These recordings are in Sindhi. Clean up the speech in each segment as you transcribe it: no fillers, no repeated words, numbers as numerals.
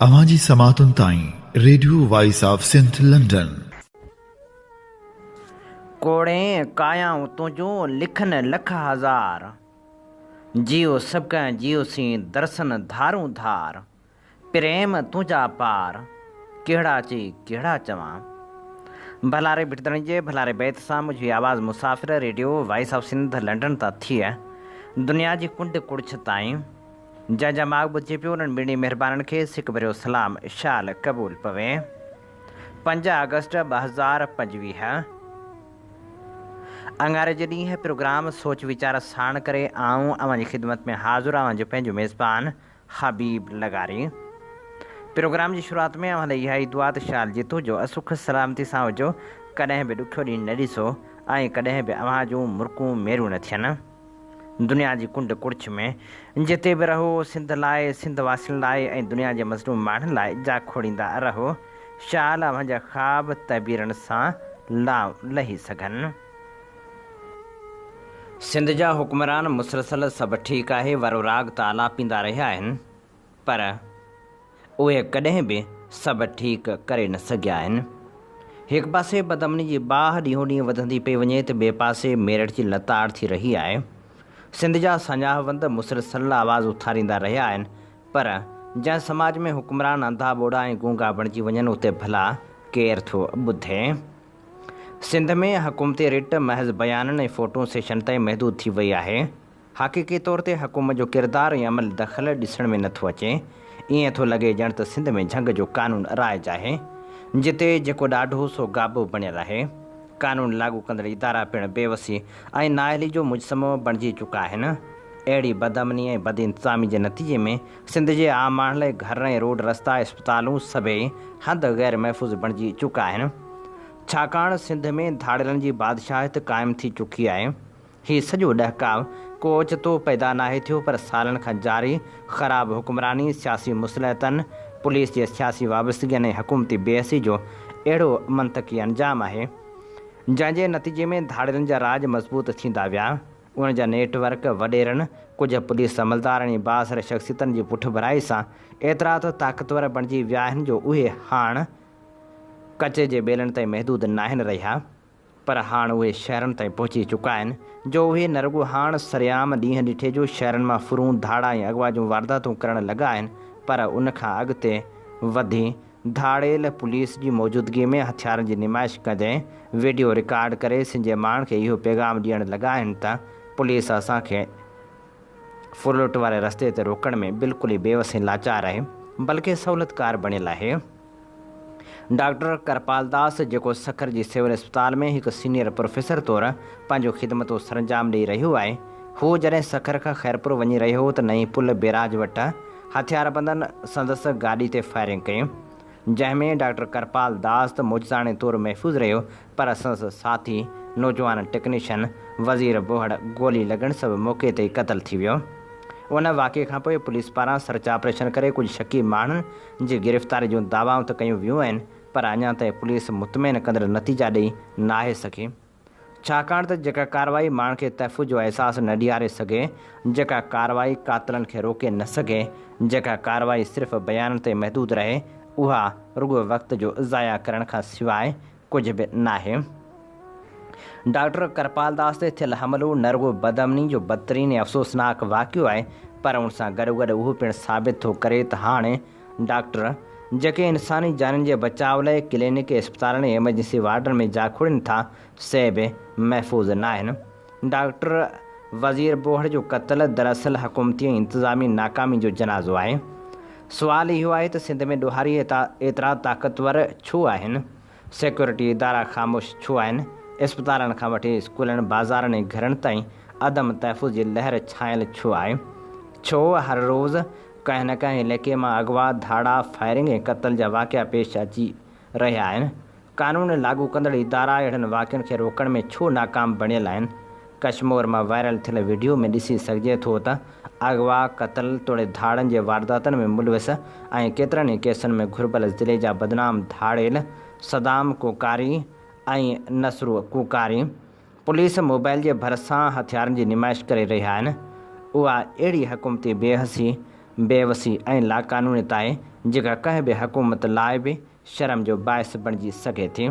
اوهان جي سماعتن تائين radio voice of Sindh London. ڪوڙين ڪايائون تنهنجون لکن لک هزار، جيو سڀ ڪنهن جيو سين درسن ڌارون ڌار، پريم تنهنجا پار، ڪهڙا چئي ڪهڙا چوان. ڀلاري ڀٽدڻي جي ڀلاري بيت سان منهنجي آواز مسافر radio voice of Sindh London تان ٿئي دنيا جي ڪنڊ ڪڙڇ تائين. جنهن جا ماڳ ٻڌجي پيو انهن ٻنهي مهربانن کي سڪ ڀريو سلام شال قبول پوي. پنج آگسٽ 2025 اڱاري جي ڏينهن پروگرام سوچ ويچار ساڻ ڪري آئون اوهان جي خدمت ۾ حاضر اوهان جو پنهنجو ميزبان حبيب لغاري. پروگرام جي شروعات ۾ اوهان لاء اها ئي دعا ته شال جتو جو سک سلامتي سان هجو ڪڏهن به ڏکيو ڏينهن نه ڏسو ۽ ڪڏهن به اوهان جون مرڪون ميريون نه ٿين. دنيا جي ڪنڊ ڪڙڇ ۾ جتي به رهو، سنڌ لاء، سنڌ واسين لاء ۽ دنيا جي مظلوم ماڻهن لاء جاکوڙيندا رهو. شال اوهان جا خواب تعبيرن سان لانء لهي سگهن. سنڌ جا حڪمران مسلسل سڀ ٺيڪ آهي وارو راڳ ته آلاپيندا رهيا آهن پر. اهي ڪڏهن به سڀ ٺيڪ ڪري نه سگهيا آهن. هڪ پاسي بدامني جي باهه ڏينهون ڏينهن وڌندي پئي وڃي ته ٻئي پاسي ميرٽ جي لتاڙ ٿي رهي آهي. سنڌ جا ساڃاهه وند مسلسل آواز اٿاريندا رهيا آهن پر جنهن سماج ۾ حڪمران انڌا ٻوڙا ۽ گونگا بڻجي وڃن اتي ڀلا ڪير ٿو ٻڌي. سنڌ ۾ حڪومتي رٽ محض بيانن ۽ فوٽو سيشن تائين محدود ٿي وئي آهي. حقيقي طور تي حڪومت جو ڪردار ۽ عمل دخل ڏسڻ ۾ نٿو اچي. ائين ٿو لڳي ڄڻ ته سنڌ ۾ جهنگ جو قانون رائج آهي. جتي جيڪو ڏاڍو سو گابو بڻيل آهي. قانون لاڳو ڪندڙ ادارا پڻ بيوسي ۽ نااهلي جو مجسمو بڻجي چڪا آهن. اهڙي بدامني ۽ بدانتظامي جي نتيجي ۾ سنڌ جي عام ماڻهن لاء گهر ۽ روڊ رستا، اسپتالون سڀئي هنڌ غير محفوظ بڻجي چڪا آهن. ڇاڪاڻ سنڌ ۾ ڌاڙيلن جي بادشاهت قائم ٿي چڪي آهي. هي سڄو ڏهڪاء ڪو اوچتو پيدا ناهي ٿيو پر سالن کان جاري خراب حڪمراني، سياسي مصلحتن، پوليس جي سياسي وابستگين ۽ حڪومتي بيحسي جو اهڙو منطقي انجام آهي، جنهن جي نتيجي ۾ ڌاڙيلن جا راڄ مضبوط ٿيندا ويا. انهن جا نيٽ ورڪ وڏيرن، ڪجهه پوليس عملدارن ۽ بااثر شخصيتن جي پٺڀرائي سان ايترا ته طاقتور بڻجي ويا آهن جو اهي هاڻ ڪچي جي ٻيلن تائين محدود ناهن رهيا. پر هاڻ اهي شهرن تائين پهچي چڪا آهن جو اهي نه رڳو هاڻ سرعام ڏينهن ڏٺي جو شهرن مان ڦرون، ڌاڙا ۽ اغوا جون وارداتون ڪرڻ لڳا آهن پر ان کان اڳتي وڌي ڌاڙيل پوليس جي موجودگي ۾ هٿيارن جي نمائش ڪندي وڊيو رڪارڊ ڪري سنڌ جي ماڻهن کي اهو پيغام ڏيڻ لڳا آهن ته پوليس اسان کي ڦرلٽ واري رستي تي روڪڻ ۾ بلڪل ئي بيوس ۽ لاچار آهي بلڪه سهولتڪار بڻيل آهي. ڊاڪٽر ڪرپال داس جيڪو سکر جي سول اسپتال ۾ هڪ سينيئر پروفيسر طور پنهنجون خدمتون سرانجام ڏئي رهيو آهي، هو جڏهن سکر کان خيرپور وڃي رهيو هو ته نئين پل بيراج وٽ هٿياربندن سندس گاڏي تي فائرنگ ڪئي، جنهن ۾ ڊاڪٽر ڪرپال داس ته معجزاڻي طور محفوظ رهيو پر سندس ساٿي نوجوان ٽيڪنيشن وزير بوهڙ گولي لڳڻ سبب موقعي تي ئي قتل ٿي ويو. ان واقعي کانپوء پوليس پاران سرچ آپريشن ڪري ڪجهه شڪي ماڻهن جي گرفتاري جون دعوائون ته ڪيون ويون آهن پر اڃا تائين پوليس مطمئن ڪندڙ نتيجا ڏئي ناهي سگهي. ڇاڪاڻ ته جيڪا ڪارروائي ماڻهن کي تحفظ جو احساس نه ڏياري سگهي، جيڪا ڪارروائي قاتلن کي روڪي نه سگهي، جيڪا ڪارروائي صرف بيانن تائين محدود رهي، اها رڳو وقت جو ضايع ڪرڻ کان سواء ڪجهه به ناهي. ڊاڪٽر ڪرپال داس تي ٿيل حملو نه رڳو بدامني جو بدترين ۽ افسوسناڪ واقعو آهي پر ان سان گڏوگڏ اهو پڻ ثابت ٿو ڪري ته هاڻي ڊاڪٽر جيڪي انساني جانين جي بچاء لاء ڪلينڪ، اسپتالن ۽ ايمرجنسي وارڊن ۾ جاکوڙين ٿا سي به محفوظ ناهن. ڊاڪٽر وزير بوهڙ جو قتل دراصل حڪومتي ۽ انتظامي ناڪامي جو جنازو آهي. سوال اهو آهي ته سنڌ ۾ ڏوهاري ايترا طاقتور ڇو آهن؟ سيڪيورٽي ادارا خاموش ڇو آهن؟ اسپتالن کان وٺي اسڪولن، بازارن ۽ گهرن تائين عدم تحفظ جي لهر ڇانيل ڇو آهي؟ ڇو هر روز ڪنهن نه ڪنهن علائقي مان اغوا، ڌاڙا، فائرنگ ۽ قتل جا واقعا پيش اچي رهيا آهن؟ قانون لاڳو ڪندڙ ادارا اهڙن واقعن کي روڪڻ ۾ ڇو ناڪام بڻيل آهن؟ ڪشمور مان وائرل ٿيل وڊيو ۾ ڏسي سگهجي ٿو ته اغوا، قتل توڙي ڌاڙن جي وارداتن ۾ ملوث ۽ ڪيترن ئي ڪيسن ۾ گهربل ضلعي جا بدنام ڌاڙيل صدام ڪوڪاري ۽ نصرو ڪوڪاري پوليس موبائل جي ڀرسان هٿيارن جي نمائش ڪري رهيا آهن. اها اهڙي حڪومتي بي حسي، بيوسي ۽ لاقانونيت آهي جيڪا ڪنهن به حڪومت لاء به شرم جو باعث بڻجي سگهي ٿي.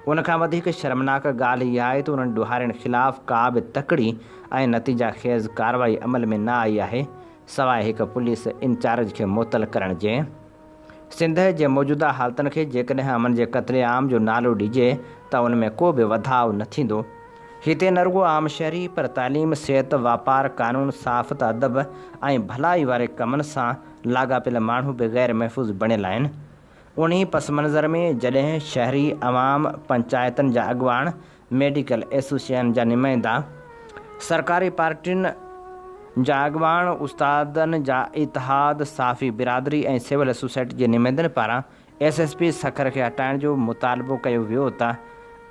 ان کان وڌيڪ شرمناڪ ڳالهه اها آهي ته انهن ڏوهارين خلاف ڪا به تڪڙي ۽ نتيجا خيز ڪارروائي عمل ۾ نه آئي آهي، سواء هڪ پوليس انچارج کي معطل ڪرڻ جي. سنڌ جي موجوده حالتن کي جيڪڏهن امن جي قتل عام جو نالو ڏجي ته ان ۾ ڪو به وڌاء نه ٿيندو. هتي نه رڳو عام شهري پر تعليم، صحت، واپار، قانون، صحافت، ادب ۽ ڀلائي واري ڪمن سان لاڳاپيل ماڻهو به غير محفوظ بڻيل آهن. انهي پس منظر ۾ جڏهن شهري عوام، پنچائتن جا اڳواڻ، ميڊيڪل ايسوسيئن جا نمائندا، سرڪاري پارٽين جا اڳواڻ، استادن جا اتحاد، صحافي برادري ۽ سول سوسائٽي جي نمائندن پاران ايس ايس پي سکر کي هٽائڻ جو مطالبو ڪيو ويو ته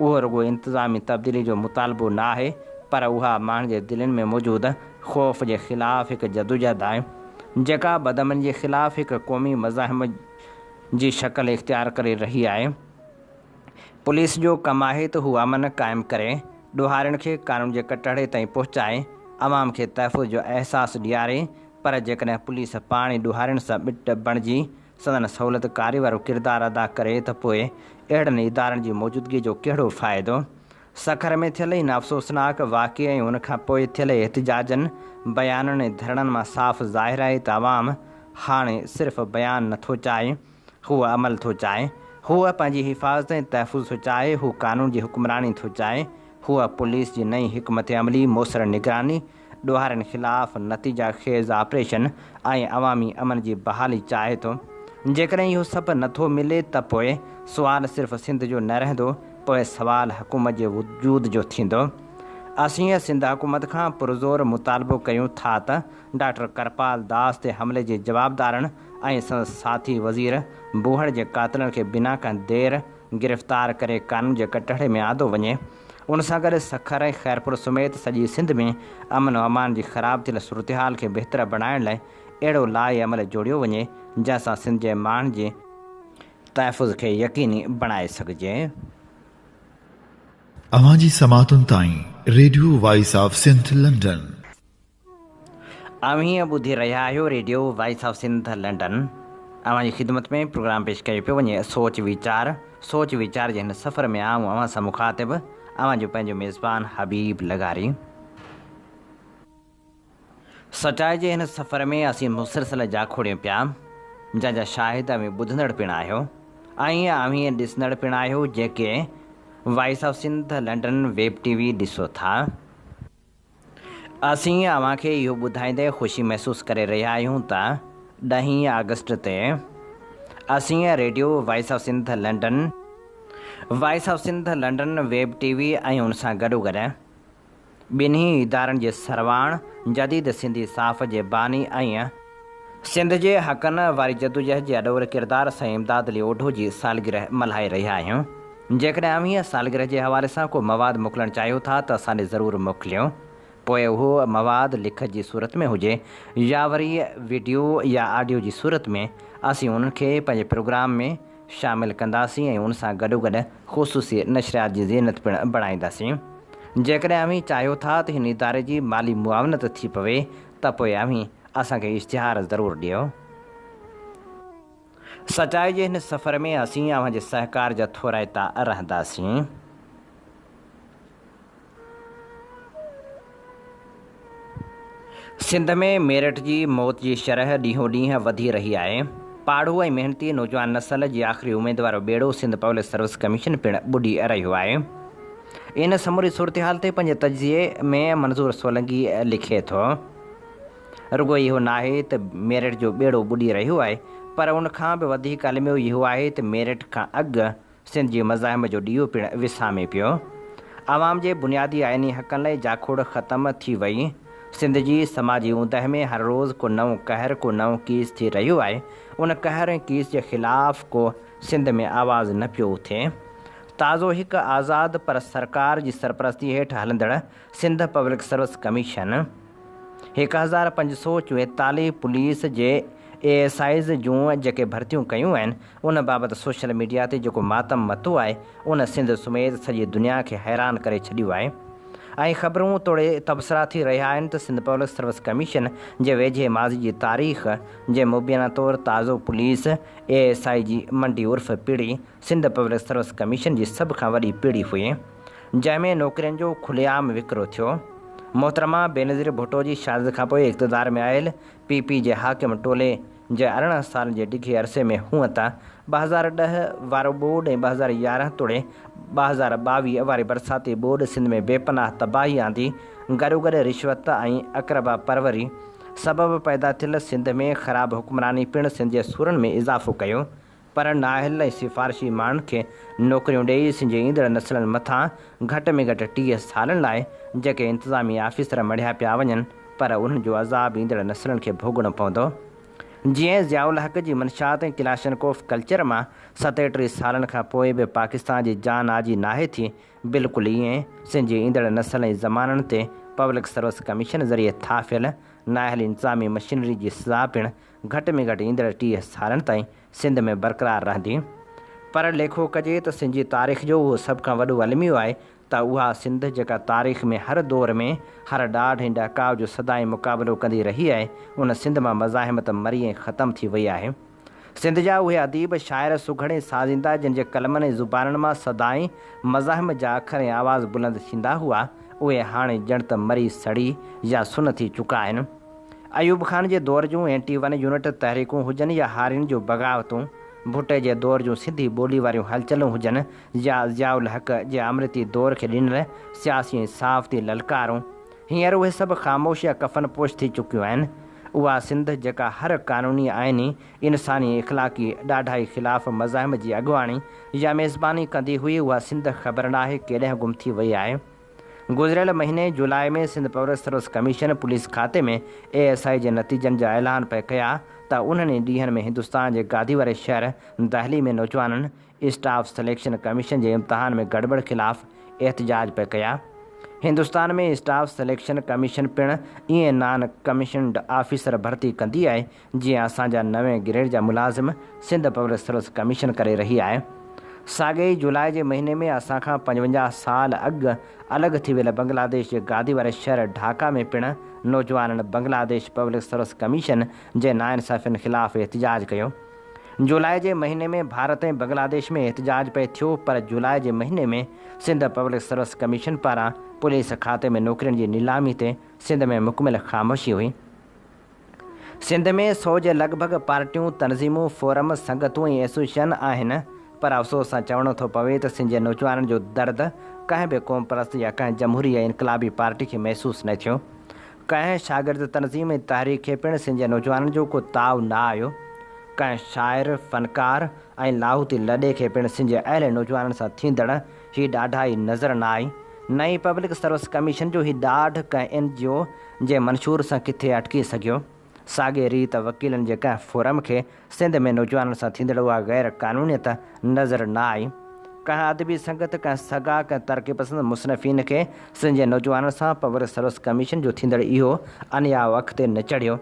اهو رڳو انتظامي تبديلي جو مطالبو نه آهي پر اها ماڻهن جي دلين ۾ موجود خوف جي خلاف هڪ جدوجهد آهي جيڪا بدامني جي خلاف هڪ قومي مزاحمت جي شڪل اختيار ڪري رهي آهي. پوليس جو ڪم آهي ته هو امن قائم ڪري، ڏوهارين کي قانون جي ڪٽهڙي تائين پهچائي، عوام کي تحفظ جو احساس ڏياري پر جيڪڏهن پوليس پاڻ ئي ڏوهارين سان ٻٽ بڻجي سندن سهولتڪاري وارو ڪردار ادا ڪري ته پوء اهڙن ادارن جي موجودگي جو ڪهڙو فائدو؟ سکر ۾ ٿيل ان افسوسناڪ واقعي ۽ ان کان پوء ٿيل احتجاجن، بيانن ۽ ڌرڻن مان صاف ظاهر آهي ته عوام هاڻي صرف بيان نه ٿو چاهي، هو عمل ٿو چاهي. هو پنهنجي حفاظت ۽ تحفظ ٿو چاهي، هو قانون جي حڪمراني ٿو چاهي، هو پوليس جي نئين حڪمت عملي، موثر نگراني، ڏوهارين خلاف نتيجا خيز آپريشن ۽ عوامي امن جي بحالي چاهي ٿو. جيڪڏهن اهو سڀ نه ٿو ملي ته پوء سوال صرف سنڌ جو نه رهندو، پوء سوال حڪومت جي وجود جو ٿيندو. اسين سنڌ حڪومت کان پرزور مطالبو ڪريون ٿا ته ڊاڪٽر ڪرپال داس تي حملي جي جوابدارن ۽ سندس ساٿي وزير بوهڙ جي قاتلن کي بنا ڪنهن دير گرفتار ڪري قانون جي ڪٽهڙي ۾ آندو وڃي. ان سان گڏ سکر ۽ خيرپور سميت سڄي سنڌ ۾ امن و امان جي خراب ٿيل صورتحال کي بهتر بڻائڻ لاء اهڙو لائحه عمل جوڙيو وڃي جنهن سان سنڌ جي ماڻهن جي تحفظ کي يقيني بڻائي سگهجي. اوهان جي سماعتن تائين radio voice of Sindh London. اوهين ٻڌي رهيا آهيو radio voice of Sindh London. اوهان جي خدمت ۾ پروگرام پيش ڪيو پيو وڃي سوچ ويچار. سوچ ويچار جي هن سفر ۾ آئون اوهان سان مخاطب اوهان جو پنهنجو ميزبان حبيب لغاري. سچائي جي هن سفر ۾ اسين مسلسل جاکوڙيون پيا جنهن جا شاهد اوهين ٻڌندڙ پڻ آهيو ۽ اوهين ڏسندڙ پڻ آهيو جيڪي voice of Sindh London web T V ڏسو ٿا. اسين اوهان کي اهو ٻڌائيندي خوشي محسوس ڪري رهيا آهيون ته ڏهين آگسٽ تي اسين radio voice of Sindh London, voice of Sindh London web T V ۽ ان سان گڏوگڏ ٻنهي ادارن جي سرواڻ، جديد سنڌي صحافت جي باني ۽ سنڌ جي حقن واري جدوجهد جي اڏول ڪردار سائين امداد علي اوڍو جي سالگرهه ملهائي رهيا آهيون. جيڪڏهن اوهين سالگرهه جي حوالي سان ڪو مواد موڪلڻ چاهيو ٿا ته اسان ڏي ضرور موڪليو. پوء اهو مواد لکت جي صورت ۾ هجي يا وري وڊيو يا آڊيو جي صورت ۾ اسين انهن کي پنهنجي پروگرام ۾ شامل ڪنداسين ۽ ان سان گڏوگڏ خصوصي نشريات جي زينت پڻ بڻائينداسين. جيڪڏهن اوهين چاهيو ٿا ته هن اداري جي مالي معاونت ٿي پوي ته پوء اوهين اسان کي اشتهار ضرور ڏيو. سچائي جي هن سفر ۾ اسين اوهان جي سهڪار جا ٿورائتا رهنداسين. سنڌ ۾ ميرٽ جي موت جي شرح ڏينهون ڏينهن وڌي رهي آهي. پاڙهو ۽ محنتي نوجوان نسل جي آخري اميد وارو ٻيڙو سنڌ پبلڪ سروس ڪميشن پڻ ٻڏي رهيو آهي. ان سموري صورتحال تي پنهنجي تجزيي ۾ منظور سولنگي لکي ٿو. رڳو اهو ناهي ته ميرٽ جو ٻيڙو ٻڏي رهيو آهي پر ان کان به وڌيڪ الميو اهو آهي ته ميرٽ کان اڳ سنڌ جي مزاحمت جو ڏيئو پڻ وسامي پيو. عوام جي بنيادي آئيني حقن لاء جاکوڙ ختم ٿي وئي. سنڌ جي سماجي اوندهه ۾ هر روز ڪو نئون قهر ڪو نئون ڪيس ٿي رهيو آهي. ان قهر ۽ ڪيس جي خلاف ڪو سنڌ ۾ آواز نه پيو اٿي. تازو هڪ آزاد پر سرڪار جي سرپرستي هيٺ هلندڙ Sindh public service commission 1544 police جي اي ايس Is جون جيڪي ڀرتيون ڪيون آهن ان بابت سوشل ميڊيا تي جيڪو ماتم متو آهي ان سنڌ سميت سڄي دنيا کي حيران ڪري ڇڏيو آهي. ۽ خبرون توڙي تبصرا ٿي رهيا آهن ته سنڌ پبلڪ سروس ڪميشن جي ويجهي ماضي جي تاريخ جي مبينا طور تازو پوليس اي ايس I جي منڊي عرف پيڙهي سنڌ پبلڪ سروس ڪميشن جي سڀ کان وڏي پيڙهي هئي جنهن ۾ نوڪرين جو کلي عام وڪرو ٿيو. محترمه بينظير ڀٽو جي شهادت کانپوء اقتدار ۾ آيل پي پي جي حاڪم ٽولي جي 18 سالن جي ڊگهي عرصي ۾ هونء ته 2010 وارو ٻوڏ ۽ 2011 توڙي 2022 واري برساتي ٻوڏ سنڌ ۾ بي پناهه تباهي آندي، گڏوگڏ رشوت ۽ اقربا پروري سبب پيدا ٿيل سنڌ ۾ خراب حڪمراني پڻ سنڌ جي سورن ۾ اضافو ڪيو، پر نااهل ۽ سفارشي ماڻهن کي نوڪريون ڏيئي سنڌ جي ايندڙ نسلن مٿان گهٽ ۾ گهٽ 30 سالن لاء جيڪي انتظامي آفيسر مڙهيا پيا وڃن پر انهن جو عذاب ايندڙ نسلن کي ڀوڳڻو پوندو. جيئن ضياء الحق جي منشيات ۽ ڪلاشنڪوف ڪلچر مان 37 سالن کان پوء به پاڪستان جي جان آجي ناهي ٿي بلڪل ائين سنڌ جي ايندڙ نسل ۽ زمانن تي پبلڪ سروس ڪميشن ذريعي ٿاڦيل نااهل انتظامي مشينري جي سزا پڻ گهٽ ۾ گهٽ ايندڙ 30 سالن تائين سنڌ ۾ برقرار رهندي. پر ليکو ڪجي ته سنڌ جي تاريخ جو اهو سڀ کان وڏو الميو آهي ته اها سنڌ جيڪا تاريخ ۾ هر دور ۾ هر ڏاڍ ۽ ڏهڪاء جو سدائين مقابلو ڪندي رهي آهي، ان سنڌ مان مزاحمت مري ۽ ختم ٿي وئي آهي. سنڌ جا اهي اديب، شاعر، سگهڙ ۽ سازندا جن جي قلمن ۽ زبانن مان سدائين مزاحمت جا اکر ۽ آواز بلند ٿيندا هئا، اهي هاڻي ڄڻ ته مري سڙي يا سن ٿي چڪا آهن. ايوب خان جي دور جون اينٽي ون يونٽ تحريڪون هجن يا هارين جون بغاوتون، ڀٽي جي دور جون سنڌي ٻولي واريون هلچلون هجن يا ضياء الحق جي آمريتي دور کي ڏنل سياسي ۽ صحافتي للڪارون، هينئر اهي سڀ خاموش يا ڪفن پوش ٿي چڪيون آهن. اها سنڌ جيڪا هر قانوني، آئيني، انساني ۽ اخلاقي ڏاڍائي خلاف مزاحمت جي اڳواڻي يا ميزباني ڪندي هئي، اها سنڌ خبر ناهي ڪيڏانهن گم ٿي وئي آهي. گذريل مهيني جولاء ۾ Sindh public service commission police کاتي ۾ اي ايس I جي نتيجن جا اعلان پئي ڪيا ته انهن ئي ڏينهن ۾ هندستان جي گادي واري شهر دهلي ۾ نوجوانن اسٽاف سليڪشن ڪميشن جي امتحان ۾ گڙٻڙ خلاف احتجاج پئي ڪيا. هندستان ۾ اسٽاف سليڪشن ڪميشن پڻ ائين نان ڪميشنڊ آفيسر ڀرتي ڪندي آهي جيئن اسان جا نوين گريڊ جا ملازم سنڌ پبلڪ سروس ڪميشن ڪري رهي آهي. ساڳئي ئي جولاء جي مهيني ۾ اسان کان 55 سال اڳ الڳ ٿي ويل بنگلاديش جي گادي واري شهر ڍاڪا ۾ پڻ نوجوانن بنگلاديش پبلڪ سروس ڪميشن جي ناانصافين خلاف احتجاج ڪيو. جولاء جي مهيني ۾ ڀارت ۽ بنگلاديش ۾ احتجاج پئي ٿيو پر جولاء جي مهيني ۾ سنڌ پبلڪ سروس ڪميشن پاران پوليس کاتي ۾ نوڪرين جي نيلامي تي سنڌ ۾ مڪمل خاموشي هئي. سنڌ ۾ 100 جي لڳ ڀڳ پارٽيون، تنظيمون، فورم، سنگتون ۽ ايسوسيئشن آهن پر افسوس سان چوڻو ٿو پوي ته سنڌ جي نوجوانن جو درد ڪنهن به قومپرست يا ڪنهن جمهوري يا انقلابي پارٽي کي محسوس نه ٿيو. ڪنهن شاگرد تنظيم ۽ تحريڪ کي پڻ سنڌ جي نوجوانن جو ڪو تاء نه آيو. ڪنهن شاعر، فنڪار ۽ لاهوتي لڏي کي پڻ سنڌ جي اهل نوجوانن سان ٿيندڙ هي ڏاڍائي نظر نه آئي. نه ئي پبلڪ سروس ڪميشن جو هي ڏاڍ ڪنهن اين جي او جي منشور سان ڪٿي اٽڪي سگهيو. ساڳيء ريت وڪيلن جي ڪنهن فورم کي سنڌ ۾ نوجوانن سان ٿيندڙ اها غير قانونيت نظر نه آئي. ڪنهن ادبي سنگت، ڪنهن سگا، ڪنهن ترقي پسند مصنفين کي سنڌ جي نوجوانن سان پبلڪ سروس ڪميشن جو ٿيندڙ اهو انياء اک تي نه چڙهيو.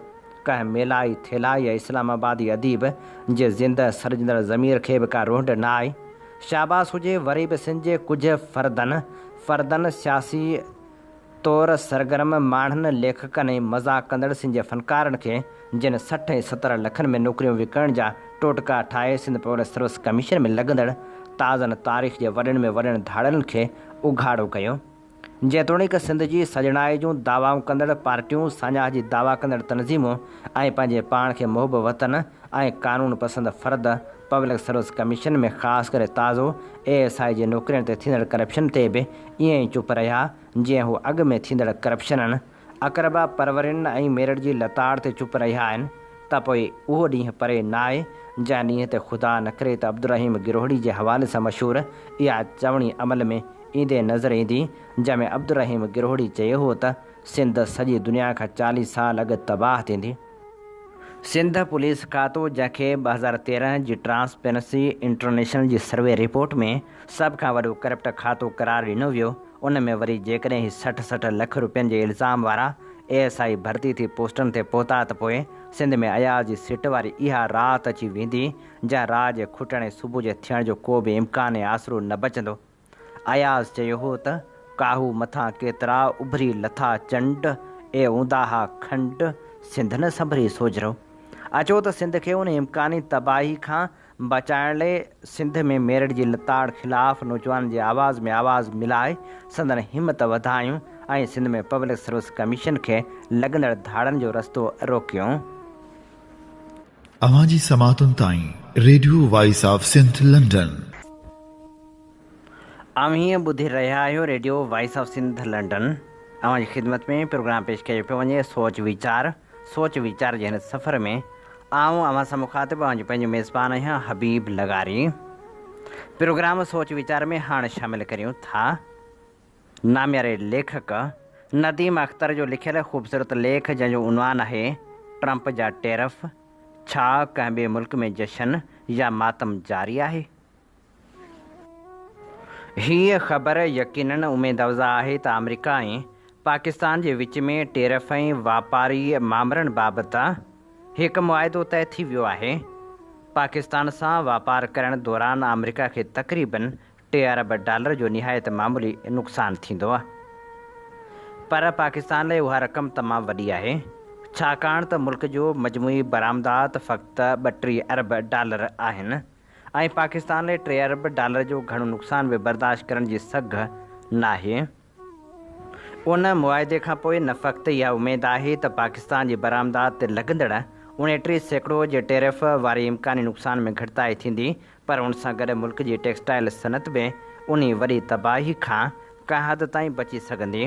ڪنهن ميلائي، ٿيلهائي يا اسلام آبادي اديب جي زنده سرجندڙ ضمير کي به ڪا رونڊ نه آئي. شاباس هجي وري به سنڌ جي ڪجهه فردن، فردن، سياسي، طور سرگرم ماڻهن، ليکڪن ۽ مذاق ڪندڙ سنڌ جي فنڪارن کي جن 60 ۽ 70 لکن ۾ نوڪريون وڪڻڻ جا ٽوٽڪا ٺاهي سنڌ پبلڪ سروس ڪميشن ۾ لڳندڙ تازن تاريخ جي وڏن ۾ وڏن ڌاڙيلن کي اگهاڙو ڪيو. جيتوڻيڪ سنڌ جي سڄڻائي جون دعوائون ڪندڙ پارٽيون، ساڃاهه جي دعويٰ ڪندڙ تنظيمون ۽ پنهنجي پاڻ کي محب وطن ۽ قانون پسند فرد پبلڪ سروس ڪميشن ۾ خاص ڪري تازو اي ايس I جي نوڪرين تي ٿيندڙ ڪرپشن تي به ائين ئي چپ رهيا جيئن هو اڳ ۾ ٿيندڙ ڪرپشنن، اقربا پرورين ۽ ميرٽ جي لتاڙ تي چپ رهيا آهن ته پوء اهو ڏينهن پري ناهي جنهن ڏينهن تي خدا نه ڪري ته عبدالرحيم گروهڙي جي حوالي سان مشهور اها چوڻي عمل ۾ ايندي نظر ايندي جنهن ۾ عبدالرحيم گروهڙي چيو هو ته سنڌ سڄي دنيا کان 40 سال اڳ تباهه ٿيندي. سنڌ پوليس کاتو جنهن کي 2013 جي ٽرانسپيرنسي انٽرنيشنل جي سروي رپورٽ ۾ سڀ کان وڏو ڪرپٽ کاتو قرار ڏنو ويو ان ۾ وري جيڪڏهن هي 60 60 لک روپين جي الزام وارا اي ايس I ڀرتي ٿي پوسٽن تي پهتا ته پوء سنڌ ۾ اياز جي سٽ واري اها رات اچي ويندي جنهن رات جي کٽڻ ۽ صبح جي ٿيڻ جو ڪو به امڪان ۽ آسرو نه بچندو. اياز چيو هو ته ڪاهو مٿان ڪيترا اڀري لٿا چنڊ، اي اونداها کنڊ، سنڌ نه سنڀري سوجهرو. اچو ته سنڌ کي ان امڪاني تباهي کان بچائڻ لئي سنڌ ۾ ميرٽ جي لتاڙ خلاف نوجوانن جي آواز ۾ آواز ملائي سندن همت وڌايون ۽ سنڌ ۾ پبلڪ سروس ڪميشن کي لڳندڙ ڌاڙن جو رستو روڪيون. اوهان جي سماعتن تائين radio voice of Sindh London. اوهين ٻڌي رهيا آهيو radio voice of Sindh London. اوهان جي خدمت ۾ پروگرام پيش ڪيو پيو وڃي سوچ ويچار. سوچ ويچار جي هن سفر ۾ آئون اوهان سان مخاطب اوهان جو پنهنجو ميزبان آهيان حبيب لغاري. پروگرام سوچ ويچار ۾ هاڻ شامل ڪريون ٿا نامياري ليکڪ نديم اختر جو لکيل خوبصورت ليک جنهن جو عنوان آهي ٽرمپ جا ٽيرف، ڇا ڪنهن ٻئي ملڪ ۾ جشن يا ماتم جاري آهي؟ هيء خبر يقينن اميد افزا آهي ته آمريڪا ۽ پاڪستان جي وچ ۾ ٽيرف ۽ واپاري مامرن بابت هڪ معاهدو طئي ٿي ويو آهي. پاڪستان سان واپار ڪرڻ دوران آمريڪا کي تقريبن ٽي ارب ڊالر جو نهايت معمولي نقصان ٿيندو. پر پاڪستان لاء اها رقم تمام وڏي آهي، ڇاڪاڻ ته ملڪ جو مجموعي برآمدات فقط 32 ارب ڊالر آهن. ۽ پاڪستان لاء ٽي ارب ڊالر جو گهڻو نقصان به برداشت ڪرڻ جي سگهه ناهي. ان معاهدي کانپوء نه فقط اها اميد آهي ته پاڪستان جي برآمدات تي لڳندڙ 29% جي ٽيرف واري امڪاني نقصان ۾ گهٽتائي ٿيندي پر ان سان گڏ ملڪ جي ٽيڪسٽائل صنعت به انهي وڏي تباهي کان ڪنهن حد تائين بچي سگهندي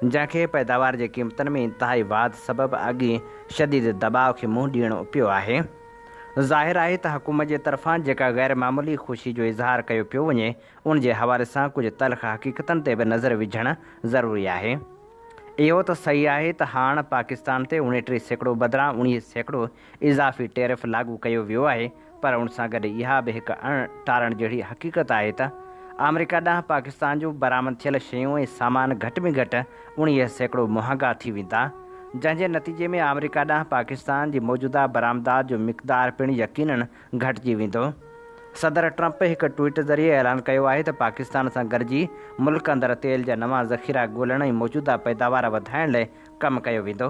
جنهن کي پيداوار جي قيمتن ۾ انتهائي واڌ سبب اڳ ئي شديد دٻاء کي منهن ڏيڻو پيو آهي. ظاهر آهي ته حڪومت جي طرفان جيڪا غير معمولي خوشي جو اظهار ڪيو پيو وڃي، ان جي حوالي سان ڪجهه تلخ حقيقتن تي به نظر وجهڻ ضروري آهي. اهو ته صحيح آهي ته هاڻ پاڪستان تي 29% بدران 19% اضافي ٽيرف لاڳو ڪيو ويو آهي پر ان سان گڏ اها به هڪ اڻ ٽارڻ جهڙي حقيقت آهي ته آمريڪا ڏانهن پاڪستان جون برآمد ٿيل شيون ۽ سامان گهٽ ۾ گهٽ 19% مهانگا ٿي ويندا، جنهن جي نتيجي ۾ آمريڪا ڏانهن پاڪستان جي موجوده برآمدات جو مقدار پڻ يقينن گهٽجي ويندو. صدر ٽرمپ هڪ ٽوئيٽ ذريعي اعلان ڪيو آهي ته پاڪستان سان گڏجي ملڪ اندر تيل جا نوان ذخيرا ڳولڻ ۽ موجوده پيداوار وڌائڻ لئي ڪم ڪيو ويندو،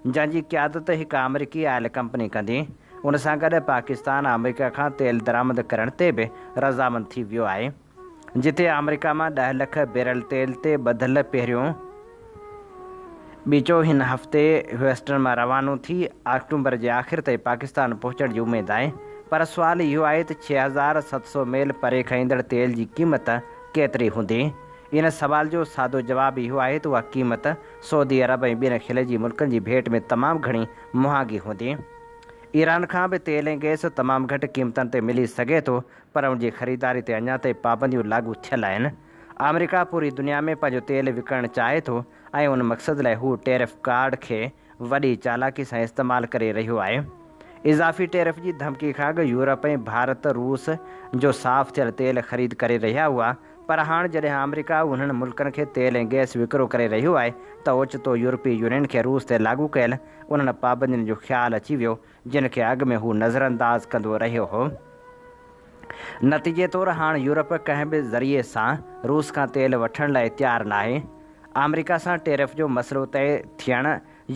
جنهن جي قيادت هڪ آمريڪي آئل ڪمپني ڪندي. ان سان گڏ پاڪستان آمريڪا کان تيل درآمد ڪرڻ تي به رضامند ٿي ويو آهي. جتي آمريڪا مان ڏهه لک بيرل تيل تي ٻڌل پهريون ٻيچو هن هفتي هيوسٽن مان روانو ٿي آڪٽومبر جي آخر تائين پاڪستان پهچڻ جي اميد آهي پر سوال اهو آهي ته 6700 ميل پري کان ايندڙ تيل جي قيمت ڪيتري هوندي؟ ان سوال جو سادو جواب اهو آهي ته اها قيمت سعودي عرب ۽ ٻين خليجي ملڪن جي ڀيٽ ۾ تمام گهڻي مهانگي هوندي. ايران کان به تيل ۽ گئس تمام گهٽ قيمتن تي ملي سگهي ٿو پر ان جي خريداري تي اڃا تائين پابنديون لاڳو ٿيل آهن. آمريڪا پوري دنيا ۾ پنهنجو تيل وڪڻڻ چاهي ٿو ۽ ان مقصد لاء هو ٽيرف ڪارڊ کي وڏي چالاڪي سان استعمال ڪري رهيو آهي. اضافي ٽيرف جي ڌمڪي کان اڳ يورپ ۽ ڀارت روس جو صاف ٿيل تيل خريد ڪري رهيا هئا پر هاڻ جڏهن آمريڪا انهن ملڪن کي تيل ۽ گئس وڪرو ڪري رهيو آهي ته اوچتو يورپي يونين کي روس تي لاڳو ڪيل انهن پابندين جو خيال اچي ويو جن کي اڳ ۾ هو نظرانداز ڪندو رهيو هو. نتيجي طور هاڻ يورپ ڪنهن به ذريعي سان روس کان تيل وٺڻ لاء تيار ناهي. آمريڪا سان ٽيرف جو مسئلو طئي ٿيڻ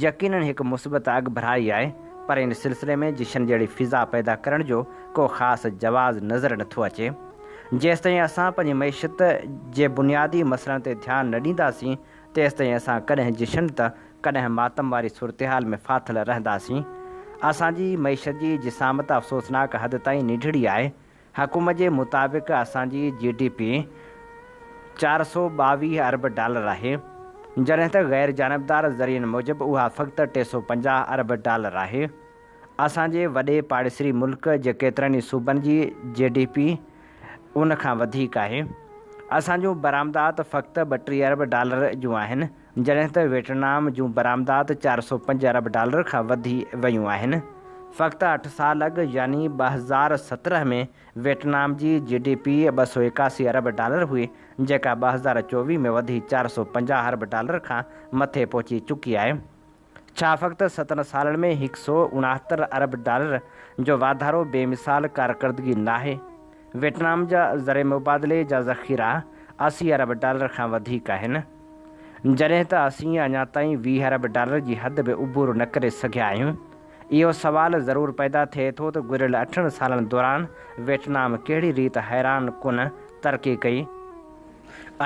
يقينن هڪ مثبت اڳڀرائي آهي پر ان سلسلي ۾ جشن جهڙي فضا پيدا ڪرڻ جو ڪو خاص جواز نظر نٿو اچي. جيستائين اسان پنهنجي معيشت جي بنيادي مسئلن تي ڌيان نه ڏينداسين تيستائين اسان ڪڏهن جشن ته ڪڏهن ماتم واري صورتحال ۾ ڦاٿل رهنداسين. اسان جي معيشت جي جسامت افسوسناڪ حد تائين ننڍڙي آهي. حڪومت جي مطابق اسان جي جي ڊي پي 422 ارب ڊالر آهي، جڏهن ته غير جانبدار ذريعن موجب اها فقط 350 ارب ڊالر آهي. اسان جي وڏي پاڙيسري ملڪ جي ڪيترن ئي صوبن جي جي ڊي پي ان کان وڌيڪ آهي. اسان جون برآمدات فقط 32 ارب ڊالر جون آهن، جڏهن ته ويٽنام جون برآمدات 405 ارب ڊالر کان وڌي ويون آهن. فقط اٺ سال اڳ يعني 2017 ۾ ويٽنام جي جي ڊي پي 281 ارب ڊالر هئي، جيڪا 2024 ۾ وڌي 450 ارب ڊالر کان مٿي پهچي چڪي آهي. ڇا فقط ستن سالن ۾ 169 ارب ڊالر جو واڌارو بي مثال ڪارڪردگي ناهي؟ ويٽنام جا زر مبادلي جا ذخيرا 80 ارب ڊالر کان وڌيڪ آهن. جڏهن ته اسين اڃا تائين 20 ارب ڊالر جي حد به عبور نه ڪري سگهيا آهيون. اهو سوال ضرور پيدا ٿئي ٿو ته گذريل اٺن سالن دوران ويٽنام ڪهڙي ريت حيران ڪن ترقي ڪئي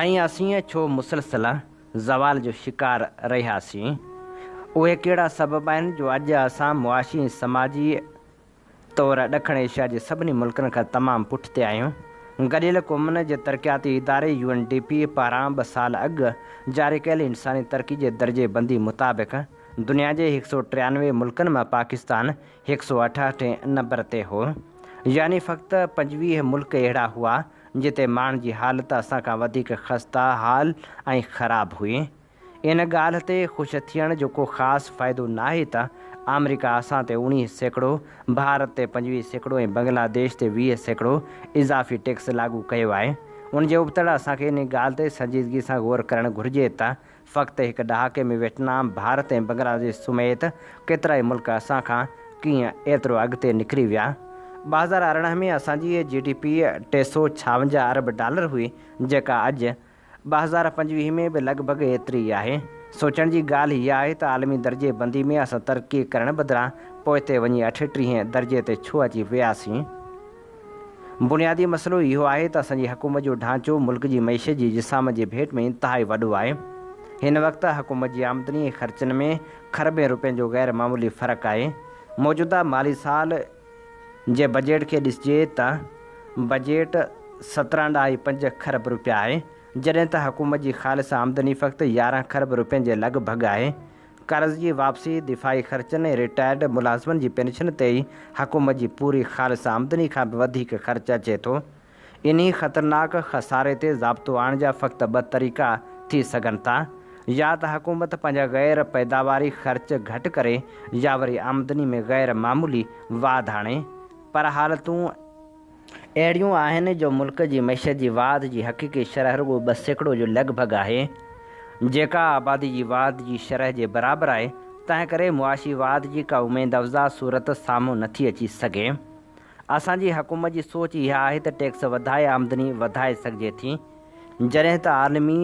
۽ اسين ڇو مسلسل زوال جو شڪار رهياسين؟ اهي ڪهڙا سبب آهن جو اڄ اسان معاشي ۽ سماجي طور ڏکڻ ايشيا جي سڀني ملڪن کان تمام پٺتي آهيون. گڏيل قومن جي ترقياتي اداري، يو اين ڊي پي، پاران ٻه سال اڳ جاري ڪيل انساني ترقي جي درجي بندي مطابق دنيا جي هڪ سئو 93 ملڪن مان پاڪستان هڪ سئو اٺهٺين نمبر تي هو. يعني فقط 25 ملڪ اهڙا هئا جتي ماڻهن جي حالت اسان کان وڌيڪ خسته حال ۽ خراب هئي. ان ڳالهه تي خوش ٿيڻ جو ڪو خاص فائدو ناهي ته آمريڪا اسان تي 19%، ڀارت تي 25% ۽ بنگلاديش تي 20% اضافي ٽيڪس لاڳو ڪيو آهي. ان جي ابتڙ اسان کي انهي ڳالهه تي سنجيدگي سان غور ڪرڻ گهرجي ته فقط هڪ ڏهاڪي ۾ ويٽنام، ڀارت ۽ بنگلاديش سميت ڪيترائي ملڪ اسان کان ڪيئن ايترو اڳتي نڪري ويا. 2018 ۾ اسان جي جي ڊي پي 356 ارب ڊالر هئي جيڪا اڄ 2025 ۾ به لڳ ڀڳ ايتري ئي آهي. سوچڻ جي ڳالهه اها آهي ته عالمي درجي بندي ۾ اسان ترقي ڪرڻ بدران پوئتي وڃي اٺٽيهين درجي تي ڇو اچي وياسين؟ بنيادي مسئلو اهو آهي ته اسان جي حڪومت جو ڍانچو ملڪ جي معيشت جي جسامت جي ڀيٽ ۾ انتهائي وڏو آهي. هن وقت حڪومت جي آمدني ۽ خرچن ۾ کربين روپين جو غير معمولي فرق آهي. موجوده مالي سال جي بجيٽ کي ڏسجي ته بجيٽ سترهن ڏهائي پنج کرب روپيا آهي، جڏهن ته حڪومت جي خالص آمدني فقط 11 کرب روپين جي لڳ ڀڳ آهي. قرض جي واپسي، دفاعي خرچن ۽ رٽائرڊ ملازمن جي پينشن تي ئي حڪومت جي پوري خالص آمدني کان به وڌيڪ خرچ اچي ٿو. انهي خطرناڪ خساري تي ضابطو آڻڻ جا فقط ٻه طريقا ٿي سگهن ٿا، يا ته حڪومت پنهنجا غير پيداواري خرچ گهٽ ڪري يا وري آمدني ۾ غير معمولي واڌ آڻي. پر حالتون اهڙيون آهن جو ملڪ جي معيشت جي واڌ جي حقيقي شرح رڳو 2% جو لڳ ڀڳ آهي، جيڪا آبادي جي واڌ جي شرح جي برابر آهي، تنهنڪري معاشي واڌ جي ڪا اميد افزا صورت سامهون نٿي اچي سگهي. اسان جي حڪومت جي سوچ اها آهي ته ٽيڪس وڌائي آمدني وڌائي سگهجي ٿي، جڏهن ته عالمي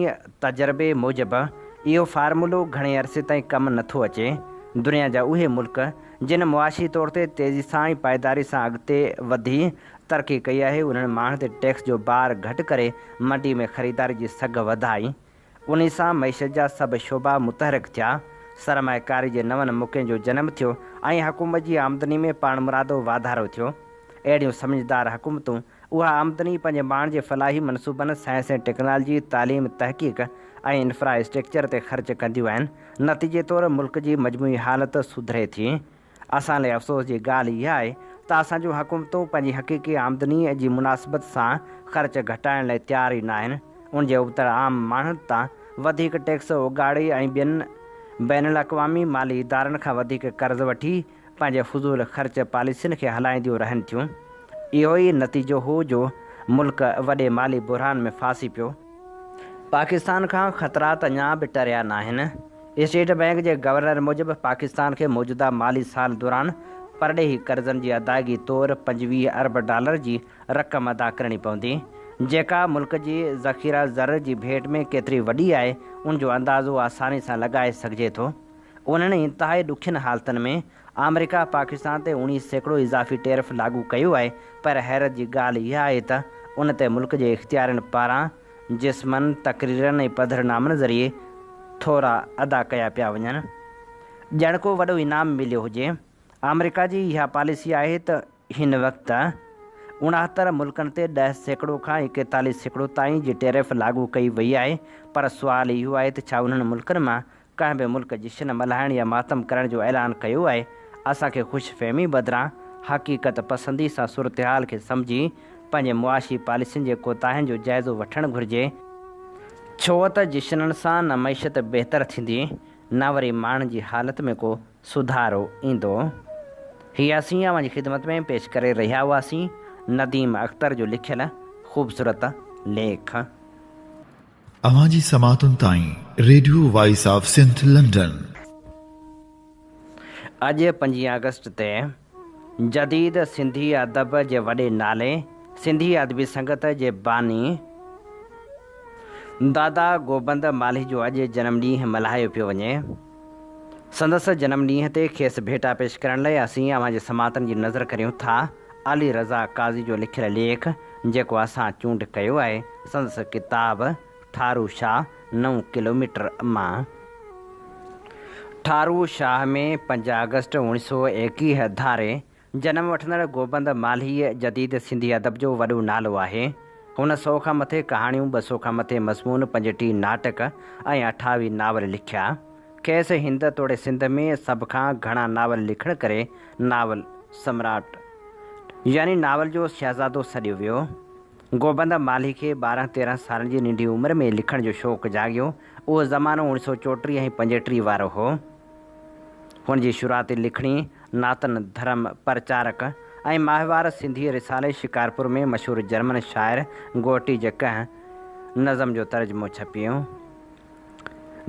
تجربي موجب اهو فارمولو گهڻي عرصي تائين ڪم نه ٿو اچي. دنيا جا اهي ملڪ جن معاشي طور تي تيزي سان ۽ پائيداري سان اڳتي وڌي ترقي ڪئي آهي، انهن ماڻهن تي ٽيڪس جو بار گهٽ ڪري منڊي ۾ خريداري جي سگهه وڌائي. انهي سان معيشت جا سڀ شعبا متحرڪ ٿيا، سرمائيڪاري جي نون موقعن جو جنم ٿيو ۽ حڪومت جي آمدني ۾ پاڻمرادو واڌارو ٿيو. اهڙيون سمجهدار حڪومتون اها آمدني پنهنجي ماڻهن جي فلاحي منصوبن، سائنس ۽ ٽيڪنالاجي، تعليم، تحقيق ۽ انفرا اسٽرڪچر تي خرچ ڪنديون آهن، نتيجي طور ملڪ جي مجموعي حالت سڌري ٿي. اسان لاء افسوس جي ڳالهه اها آهي ته اسان جون حڪومتون پنهنجي حقيقي آمدني جي مناسبت سان خرچ گهٽائڻ لاء تيار ئي ناهن، ان جي ابتڙ عام ماڻهن تان وڌيڪ ٽيڪس اوڳاڙي ۽ ٻين بين الاقوامي مالي ادارن کان وڌيڪ قرض وٺي پنهنجي فضول خرچ پاليسين کي هلائينديون رهن ٿيون. اهو ئي نتيجو هو جو ملڪ وڏي مالي بحران ۾ ڦاسي پيو. پاڪستان کان خطرات اڃا به ٽريا ناهن. اسٽيٽ بئنڪ جي گورنر موجب پاڪستان کي موجوده مالي سال دوران پرڏيهي قرضن جي ادائگي طور 25 ارب ڊالر جي رقم ادا ڪرڻي پوندي، جيڪا ملڪ جي ذخيره زر جي ڀيٽ ۾ ڪيتري وڏي آهي، ان جو اندازو آساني سان لڳائي سگهجي ٿو. انهن انتهائي ڏکين حالتن ۾ آمريڪا پاڪستان تي 19% اضافي ٽيرف لاڳو ڪيو آهي پر حيرت جي ڳالهه اها آهي ته ان تي ملڪ جي اختيارين پاران جسمن، تقريرن ۽ پڌرنامن ذريعي ٿورا ادا ڪيا پيا وڃن. ڄڻ ڪو وڏو انعام مليو هجي. آمريڪا جي اها پاليسي آهي ته هن وقت 69 ملڪن تي 10% کان 41% تائين جي ٽيرف لاڳو ڪئي وئي آهي پر سوال اهو آهي ته ڇا انهن ملڪن مان ڪنهن به ملڪ جشن ملهائڻ يا ماتم ڪرڻ جو اعلان ڪيو آهي؟ اسان کي خوش فهمي بدران حقيقت پسندي سان صورتحال کي سمجهي پنهنجي معاشي پاليسين جي ڪوتاهين جو جائزو وٺڻ گهرجي، ڇو ته جشنن سان نه معيشت بهتر ٿيندي نه وري ماڻهن جي حالت ۾ ڪو سڌارو ايندو. هي اسين اوهان جي خدمت ۾ پيش ڪري رهيا هئاسين نديم اختر جو لکيل خوبصورت ليک. اوهان جي سماعتن تائين radio voice of Sindh London. اڄ پنجين آگسٽ تي جديد سنڌي ادب جي وڏي نالي سنڌي ادبي سنگت جي باني، دادا گوبند مالهي جو اڄ جنم ڏينهن ملهايو پيو وڃي. سندس جنم ڏينهن تي کيس ڀيٽا پيش ڪرڻ لاء اسين اوهان جي سماعتن جي نظر ڪريون ٿا علي رضا قاضي جو لکيل ليک جيڪو اسان چونڊ ڪيو آهي سندس ڪتاب ٺارو شاهه نو ڪلوميٽر مان. ٺارو شاهه ۾ پنج آگسٽ اوڻيهه سو ايڪيهه ڌاري جنم وٺندڙ گوبند مالهيء جديد سنڌي ادب جو وڏو نالو آهي. هن سئو کان مٿي ڪهاڻيون، 200 کان مٿي مضمون، 35 ناٽڪ ۽ 28 ناول لکيا. کيس هند توڙي سنڌ ۾ سڀ کان گهڻا ناول لکڻ ڪري ناول سمراٽ يعني ناول جو شهزادو سڏيو ويو. گوبند مالهي کي ٻارهن تيرهن سالن جي ننڍي عمر ۾ لکڻ جو شوق جاڳيو. اهو زمانو اوڻيهه سئو چوٽيهه ۽ پنجٽيهه وارو هو. هن جي شروعاتي لکڻي ناتن ڌرم پرچارڪ ۽ ماهوار سنڌي رسالي شڪارپور ۾ مشهور جرمن شاعر گوئٽي جي ڪنهن نظم جو ترجمو ڇپيو.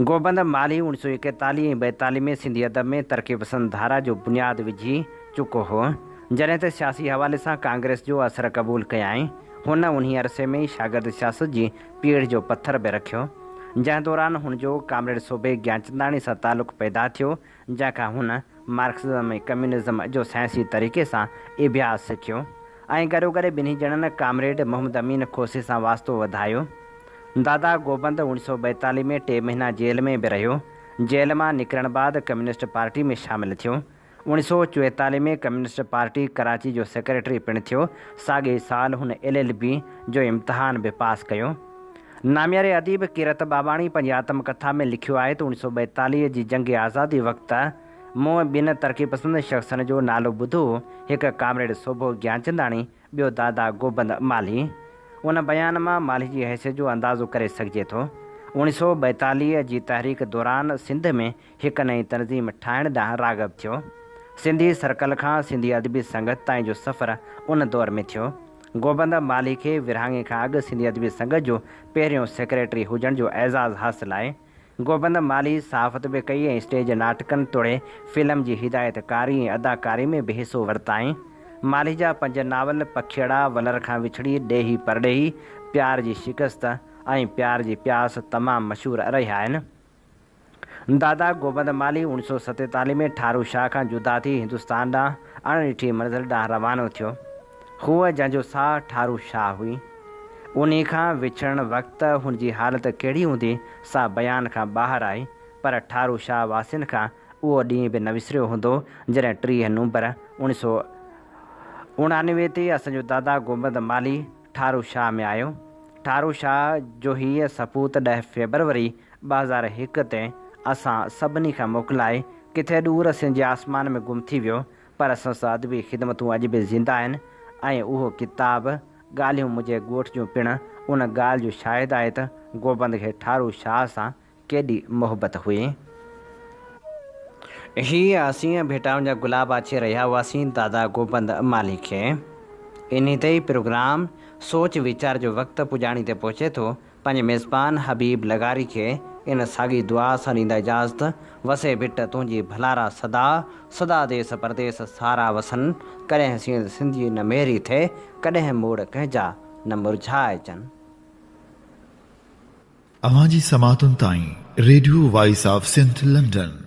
گوبند مالهي اوڻيهه سو ايڪيتاليهه ۽ ٻائيتاليهه ۾ سنڌي ادب ۾ ترقي پسند ڌارا جو بنياد وجهي چڪو هو، جڏهن ته سياسي حوالي سان ڪانگريس جو اثر قبول ڪيائين. هن انهي عرصي ۾ ئي شاگرد سياست جي پيڙهه جو پٿر به رکيو، جنهن دوران هن جو ڪامريڊ سوڀي گيانچنداڻي سان تعلق پيدا ٿيو، جنهن کان هن مارڪسزم ۽ ڪميونزم جو سائنسي طريقي سان اڀياس سکيو ۽ گڏوگڏ ٻنهي ڄڻن ڪامريڊ محمد امين کوسي سان واسطو وڌايو. دادا گوبند اوڻيهه سو ٻائيتاليهه ۾ ٽي مهينا جيل ۾ به رهيو. جيل مان نڪرڻ بعد ڪميونسٽ پارٽي ۾ شامل ٿيو. اوڻيهه سو چوئيتاليهه ۾ ڪميونسٽ پارٽي ڪراچي جو سيڪريٽري پڻ ٿيو. ساڳئي سال هن ايل ايل بي جو امتحان به پاس ڪيو. نامياري اديب ڪيرت ٻاٻاڻي پنهنجي آتم ڪٿا ۾ لکيو آهي ته اوڻيهه سو ٻائيتاليهه جي جنگ آزادي وقت مون ٻن ترقي پسند شخصن جو نالو ٻڌو، هڪ ڪامريڊ سوڀو گيانچنداڻي، ٻيو دادا گوبند مالهي. ان بيان مان مالهي جي حيثيت جو اندازو ڪري سگهجي ٿو. اوڻيهه سو ٻائيتاليهه جي تحريڪ دوران سنڌ ۾ هڪ نئين تنظيم ٺاهڻ ڏانهن راغب ٿيو. سنڌي سرڪل کان سنڌي ادبي سنگت تائين جو سفر ان دور ۾ ٿيو. گوبند مالهي کي ورهاڱي کان اڳ سنڌي ادبي سنگت جو پهريون سيڪريٽري هجڻ جو اعزاز حاصل آهي. گوبند مالهي صحافت به ڪئي ۽ اسٽيج ناٽڪن توڙي فلم جي هدايت ڪاري ۽ اداڪاري ۾ به حصو ورتائين. مالهي جا پنج ناول پکيئڙا، ولر کان وڇڙي، ڏيهي پرڏيهي، پيار جي شڪست ۽ پيار جي پياس تمام مشهور رهيا آهن. دادا گوبند مالهي اوڻيهه سو ستيتاليهه ۾ ٺارو شاهه کان جدا ٿي هندستان ڏانهن اڻ ڏٺي منزل ڏانهن روانو ٿيو. هوء جنهن جو ساهه ٺارو شاهه هئي. انهي کان وڇڙڻ وقت هن جي حالت ڪهڙي هوندي سا بيان کان ٻاهر آهي پر ٺارو شاهه واسين کان اهو ڏينهن به نه وسريو هوندو جڏهن 30 نومبر اوڻيهه سو اڻانوي تي اسان جو دادا گوبند مالهي ٺارو شاهه ۾ آيو. ٺارو شاهه جو هيء سپوت 10 فيبروري 2001 تي اسان سڀني کان موڪلائي ڪٿي ڏور سنڌ جي آسمان ۾ گم ٿي ويو پر سندس ادبي خدمتون اڄ به زنده آهن ۽ اهو ڪتاب ڳالهيون منهنجي ڳوٺ جون پڻ ان ڳالهه جو شاهد آهي ته گوبند کي ٺارو شاهه سان ڪيڏي محبت هئي. هي اسين ڀيٽائن جا گلاب آڇي رهيا هئاسين دادا گوبند مالهي کي. انهي تي ئي پروگرام سوچ ويچار جو وقت پڄاڻي تي پهچي ٿو. پنهنجي ميزبان حبيب لغاري کي ان ساڳي دعا سان ڏيندا اجازت، وسي ڀٽ تنهنجي ڀلارا سدا، سدا ديس پرديس سارا وسن، ڪڏهن سينڌ سنڌي نه ميري ٿئي، ڪڏهن موڙ ڪنهن جا نه مرجهائجن. اوهان جي سماعتن تائين radio voice of Sindh London.